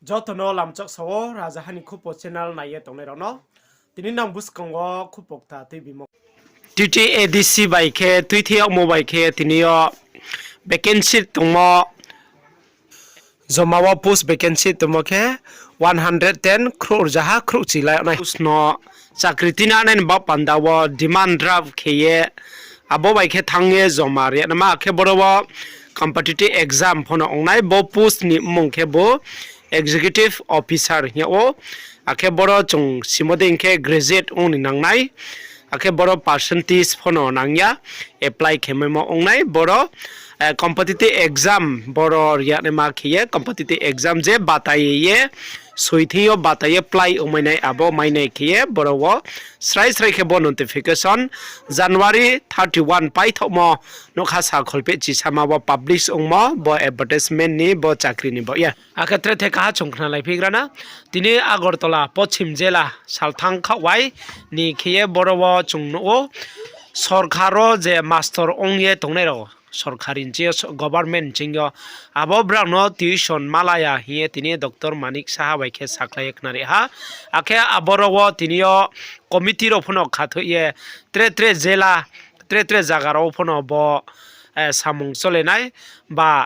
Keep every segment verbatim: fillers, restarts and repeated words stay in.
Joto no lamchak sa ou, Rajaha ni Khupo channel nai ye tongnai rao no. Tini nang buskang wo khupo kta tuibimo. T T A D C bai khe tuithei yagmo bai khe tini yo vacancy tongmo, joma wo post vacancy tongmo khe one hundred ten, khrouh rzaha khrouhchi lai nai. Post no chakri tuinang nai ni baoh panda wo demand draft khe ye abo bai khe thanng ye joma ri ya naima, akhe boro wo competitive exam pho no ong nai. Bo post ni mmung khe bo executive officer hing yag ou. Akhe boro chung simo dei hing khe graduate ong ni nang nai. Akhe boro percentage pho no nang ya, apply khe maimo ong nai. Boro competitive exam boro ri ya naima khe ye competitive exam je batai ye soi thing yo batai ye apply ongmai nai abo mai nai khe ye boro wo srai srai khe bo notification January thirty one paithaohmo nougkha sa kholphehchi sama wo publish ongmo bo advertisement ni bo chakri ni baoh ye. Akhe tre the kaha chung khnalaiphigra na, tini Agartala Poschim jela salthang khaoh wai ni khe ye boro wo chung nuh ou, sorkar wo je mastor ong ye tongnai rao, sorkari nching yo, government nching yo, abo brao no tuition ma la ya hing ye tini Doctor Manik Saha bai khe sakhlai ye khnari ha. Akhe aboro wo tini yo committee rao pho no khathoih ye tre tre jela, tre tre zaga rao pho no bo samung chole nai ba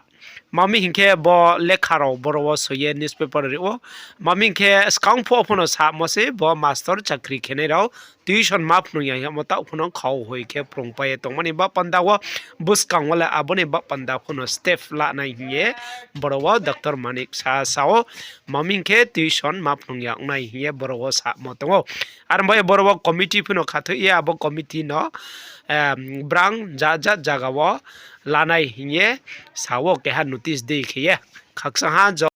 ma mi hing khe bo lekha rao boro wo soi ye newspaper ri ou. Ma mi hing khe skang phuh pho no samo se bo mastor chakri khenai rao tuition ma phnung ya hingmo taoh pho no khau hoi khe phrungpai ye tongmo ni baoh panda wo buskang wo le abo ni baoh panda pho no step la nai hing ye boro wo Doctor Manik Saha sa ou. Ma mi hing khe tuition ma phnung ya ong nai hing ye boro wo samo tong ou. Are bai ye boro wo committee pho no khathoih ye abo committee no brang jat jat zaga wo la nai hing ye sa ou, keha notice dei khe ye. Khakchang ha